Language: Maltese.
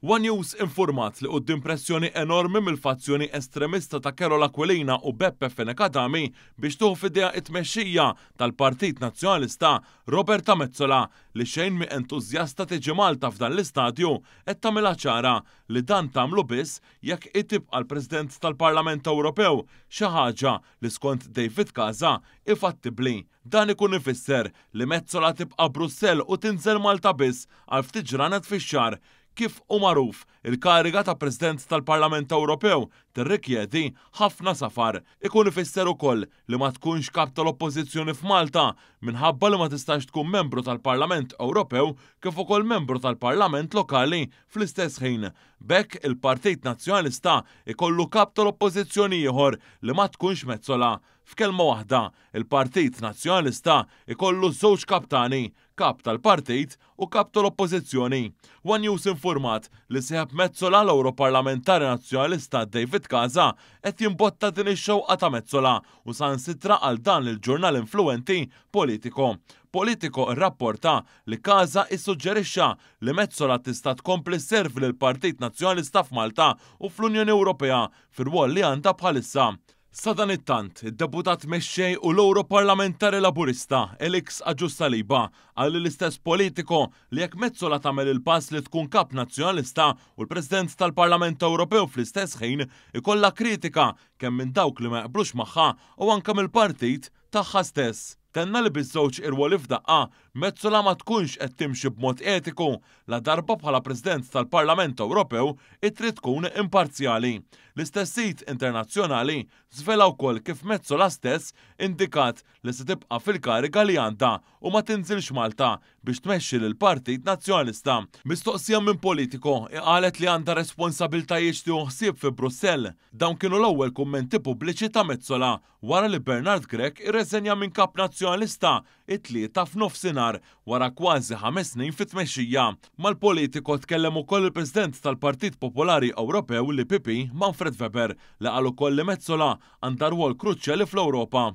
One News infurmat li quddiem pressjoni enormi mill-fazzjoni estremista ta' Karol Aquilina u Beppe Fenech Adami biex tieħu f'idejha t-tmexxija tal-Partit Nazzjonalista, Roberta Metsola, li xejn mhi entużjasta tiġi Malta f'dan l-istadju, qed tagħmilha ċara li dan tagħmlu biss jekk hi tibqa' l-President tal-Parlament Ewropew, xi ħaġa li skont David Casa hi fattibbli. Dan ikun ifisser li Metsola tibqa' Brussell u tinżel Malta biss għal ftit ġranet fix-xahar. Kif hu magħruf, il-kariga ta' President tal-Parlament Ewropew tirrikjedi ħafna safar. Ikun ifisser ukoll li ma tkunx Kap tal-Oppożizzjoni f'Malta minħabba li ma tistax tkun membru tal-Parlament Ewropew kif ukoll membru tal-Parlament lokali fl-istess ħin. B'hekk il-Partit Nazzjonalista jkollu Kap tal-Oppożizzjoni ieħor li ma tkunx Metsola. F'kelma waħda, il-Partit Nazzjonalista jkollu żewġ kaptani, Kap tal-Partit u Kap tal-Oppożizzjoni. One News infurmat li sieħeb Metsola l-Ewroparlamentari Nazzjonalista David Casa qed jimbotta din ix-xewqa ta' Metsola u saħansitra qal dan lill-ġurnal influwenti Politico. Politico rrapporta li Casa issuġġerixxa li Metsola tista' tkompli sservi lill-Partit Nazzjonalista f'Malta u fl-Unjoni Ewropea fir-rwol li għandha bħalissa. Sadanittant, id-Deputat Mexxej u l-Ewroparlamentari Laburista, Alex Agius Saliba, qal lill-istess Politico li jekk Metsola tagħmel il-pass li tkun Kap Nazzjonalista u l-President tal-Parlament Ewropew fl-istess ħin, ikollha kritika kemm minn dawk li ma jaqblux magħha u anke mill-partit tagħha stess. Tenna li biż-żewġ irwoli f'daqqa, Metsola ma tkunx qed timxi b'mod etiku ladarba bħala President tal-Parlament Ewropew hi trid tkun imparzjali. L-istess sit internazzjonali żvela wkoll kif Metsola stess indikat li se tibqa' fil-kariga li għandha u ma tinżilx Malta biex tmexxi lill-Partit Nazzjonalista. Mistoqsija minn Politico, hi qalet li għandha responsabiltajiet x'tieħu ħsieb fi Brussell. Dawn kienu l-ewwel kummenti pubbliċi ta' Metsola wara li Bernard Grech irreżenja minn Kap Nazzjonalista it-Tlieta f'nofsinhar wara kważi ħames snin fit-tmexxija. Mal-Politico tkellem ukoll il-President tal-Partit Popolari Ewropew, l-EPP, Manfred Weber, li qal ukoll li Metsola għandha rwol kruċjali fl-Ewropa.